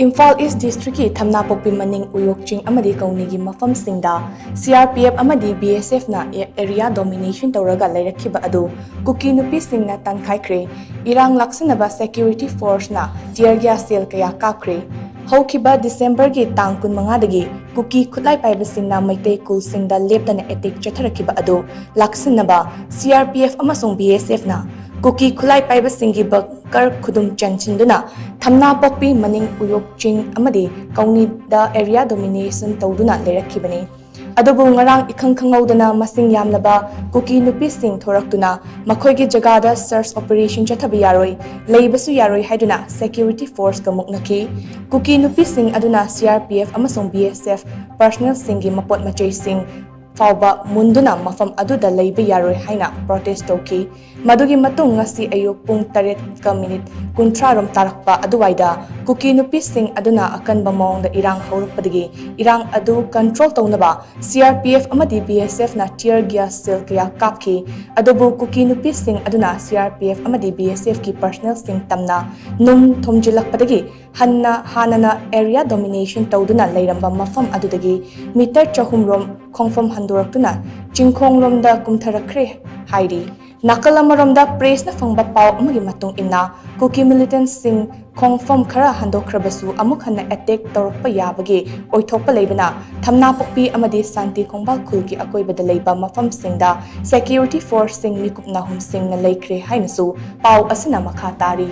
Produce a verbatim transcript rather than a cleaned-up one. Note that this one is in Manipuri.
ꯏꯝꯐꯥꯜ ꯏꯁ ꯗꯤꯁꯇ꯭ꯔꯤꯛꯀꯤ ꯊꯝꯅꯥꯄꯣꯛꯄꯤ ꯃꯅꯤꯡ ꯎꯌꯣꯛ ꯆꯤꯡ ꯑꯃꯗꯤ ꯀꯧꯅꯤꯒꯤ ꯃꯐꯝꯁꯤꯡꯗ ꯁꯤ ꯑꯥꯔ ꯄꯤ ꯑꯦꯐ ꯑꯃꯗꯤ ꯕꯤ ꯑꯦꯁ ꯑꯦꯐꯅ ꯑꯦꯔꯤꯌꯥ ꯗꯣꯃꯤꯅꯦꯁꯟ ꯇꯧꯔꯒ ꯂꯩꯔꯛꯈꯤꯕ ꯑꯗꯨ ꯀꯨꯀꯤ ꯅꯨꯄꯤꯁꯤꯡꯅ ꯇꯥꯟꯈꯥꯏꯈ꯭ꯔꯦ꯫ ꯏꯔꯥꯡ ꯂꯥꯛꯁꯤꯟꯅꯕ ꯁꯦꯀ꯭ꯌꯨꯔꯤꯇꯤ ꯐꯣꯔꯁꯅ ꯇꯤꯌꯔ ꯒ꯭ꯌꯥꯁ ꯁꯦꯜ ꯀꯌꯥ ꯀꯥꯞꯈ꯭ꯔꯦ꯫ ꯍꯧꯈꯤꯕ ꯗꯤꯁꯦꯝꯕꯔꯒꯤ ꯇꯥꯡ ꯀꯨꯟꯃꯉꯥꯗꯒꯤ ꯀꯨꯀꯤ ꯈꯨꯠꯂꯥꯏ ꯄꯥꯏꯕꯁꯤꯡꯅ ꯃꯩꯇꯩ ꯈꯨꯜꯁꯤꯡꯗ ꯂꯦꯞꯇꯅ ꯑꯦꯇꯦꯛ ꯆꯠꯊꯔꯛꯈꯤꯕ ꯑꯗꯨ ꯂꯥꯛꯁꯤꯟꯅꯕ ꯁꯤ ꯑꯥꯔ ꯄꯤ ꯑꯦꯐ ꯑꯃꯁꯨꯡ ꯕꯤ ꯑꯦꯁ ꯑꯦꯐꯅ ꯀꯨꯀꯤ ꯈꯨꯠꯂꯥꯏ ꯄꯥꯏꯕꯁꯤꯡꯒꯤ ꯕꯪꯀꯔ ꯈꯨꯗꯨꯝ ꯆꯟꯁꯤꯟꯗꯨꯅ ꯊꯝꯅꯥꯄꯣꯛꯄꯤ ꯃꯅꯤꯡ ꯎꯌꯣꯛ ꯆꯤꯡ ꯑꯃꯗꯤ ꯀꯧꯅꯤꯗ ꯑꯦꯔꯤꯌꯥ ꯗꯣꯃꯤꯅꯦꯁꯟ ꯇꯧꯗꯨꯅ ꯂꯩꯔꯛꯈꯤꯕꯅꯤ꯫ ꯑꯗꯨꯕꯨ ꯉꯔꯥꯡ ꯏꯈꯪ ꯈꯪꯍꯧꯗꯅ ꯃꯁꯤꯡ ꯌꯥꯝꯂꯕ ꯀꯨꯀꯤ ꯅꯨꯄꯤꯁꯤꯡ ꯊꯣꯔꯛꯇꯨꯅ ꯃꯈꯣꯏꯒꯤ ꯖꯒꯥꯗ ꯁꯔꯆ ꯑꯣꯄꯔꯦꯁꯟ ꯆꯠꯊꯕ ꯌꯥꯔꯣꯏ, ꯂꯩꯕꯁꯨ ꯌꯥꯔꯣꯏ ꯍꯥꯏꯗꯨꯅ ꯁꯦꯀ꯭ꯌꯨꯔꯤꯇꯤ ꯐꯣꯔꯁꯀ ꯃꯨꯛꯅꯈꯤ꯫ ꯀꯨꯀꯤ ꯅꯨꯄꯤꯁꯤꯡ ꯑꯗꯨꯅ ꯁꯤ ꯑꯥꯔ ꯄꯤ ꯑꯦꯐ ꯑꯃꯁꯨꯡ ꯕꯤ ꯑꯦꯁ ꯑꯦꯐ ꯄꯔꯁꯅꯦꯜꯁꯤꯡꯒꯤ ꯃꯄꯣꯠ ꯃꯆꯩꯁꯤꯡ ꯐꯥꯎꯕ ꯃꯨꯟꯗꯨꯅ ꯃꯐꯝ ꯑꯗꯨꯗ ꯂꯩꯕ ꯌꯥꯔꯣꯏ ꯍꯥꯏꯅ ꯄ꯭ꯔꯣꯇꯦꯁ ꯇꯧꯈꯤ꯫ ꯃꯗꯨꯒꯤ ꯃꯇꯨꯡ ꯉꯁꯤ ꯑꯌꯨꯛ ꯄꯨꯡ ꯇꯔꯦꯠꯀ ꯃꯤꯅꯤꯠ ꯀꯨꯟꯊ꯭ꯔꯥ ꯔꯣꯝ ꯇꯥꯔꯛꯄ ꯑꯗꯨꯋꯥꯏꯗ ꯀꯨꯀꯤ ꯅꯨꯄꯤꯁꯤꯡ ꯑꯗꯨꯅ ꯑꯀꯟꯕ ꯃꯑꯣꯡꯗ ꯏꯔꯥꯡ ꯍꯧꯔꯛꯄꯗꯒꯤ ꯏꯔꯥꯡ ꯑꯗꯨ ꯀꯟꯇ꯭ꯔꯣꯜ ꯇꯧꯅꯕ ꯁꯤ ꯑꯥꯔ ꯄꯤ ꯑꯦꯐ ꯑꯃꯗꯤ ꯕꯤ ꯑꯦꯁ ꯑꯦꯐꯅ ꯇꯤꯌꯔ ꯒ꯭ꯌꯥꯁ ꯁꯦꯜ ꯀꯌꯥ ꯀꯥꯞꯈꯤ꯫ ꯑꯗꯨꯕꯨ ꯀꯨꯀꯤ ꯅꯨꯄꯤꯁꯤꯡ ꯑꯗꯨꯅ ꯁꯤ ꯑꯥꯔ ꯄꯤ ꯑꯦꯐ ꯑꯃꯗꯤ ꯕꯤ ꯑꯦꯁ ꯑꯦꯐꯀꯤ ꯄꯔꯁꯅꯦꯜꯁꯤꯡ ꯇꯝꯅ ꯅꯨꯡ ꯊꯣꯝꯖꯤꯜꯂꯛꯄꯗꯒꯤ ꯍꯟꯅ ꯍꯥꯟꯅꯅ ꯑꯦꯔꯤꯌꯥ ꯗꯣꯃꯤꯅꯦꯁꯟ ꯇꯧꯗꯨꯅ ꯂꯩꯔꯝꯕ ꯃꯐꯝ ꯑꯗꯨꯗꯒꯤ ꯃꯤꯇꯔ ꯆꯍꯨꯝ ꯔꯣꯝ ꯈꯣꯡꯐꯝ ꯍꯟꯗꯣꯔꯛꯇꯨꯅ ꯆꯤꯡꯈꯣꯡꯂꯣꯝꯗ ꯀꯨꯝꯊꯔꯛꯈ꯭ꯔꯦ ꯍꯥꯏꯔꯤ꯫ ꯅꯥꯀꯜ ꯑꯃꯔꯣꯝꯗ ꯄ꯭ꯔꯦꯁꯅ ꯐꯪꯕ ꯄꯥꯎ ꯑꯃꯒꯤ ꯃꯇꯨꯡ ꯏꯟꯅ ꯀꯨꯀꯤ ꯃꯤꯂꯤꯇꯦꯟꯠꯁꯤꯡ ꯈꯣꯡꯐꯝ ꯈꯔ ꯍꯟꯗꯣꯛꯈ꯭ꯔꯕꯁꯨ ꯑꯃꯨꯛ ꯍꯟꯅ ꯑꯦꯇꯦꯛ ꯇꯧꯔꯛꯄ ꯌꯥꯕꯒꯤ ꯑꯣꯏꯊꯣꯛꯄ ꯂꯩꯕꯅ ꯊꯝꯅꯥꯄꯣꯛꯄꯤ ꯑꯃꯗꯤ ꯁꯥꯟꯇꯤ ꯈꯣꯡꯕꯥꯜ ꯈꯨꯜꯒꯤ ꯑꯀꯣꯏꯕꯗ ꯂꯩꯕ ꯃꯐꯝꯁꯤꯡꯗ ꯁꯦꯀ꯭ꯌꯨꯔꯤꯇꯤ ꯐꯣꯔꯁꯁꯤꯡ ꯃꯤꯀꯨꯞꯅ ꯍꯨꯝꯁꯤꯡꯅ ꯂꯩꯈ꯭ꯔꯦ ꯍꯥꯏꯅꯁꯨ ꯄꯥꯎ ꯑꯁꯤꯅ ꯃꯈꯥ ꯇꯥꯔꯤ꯫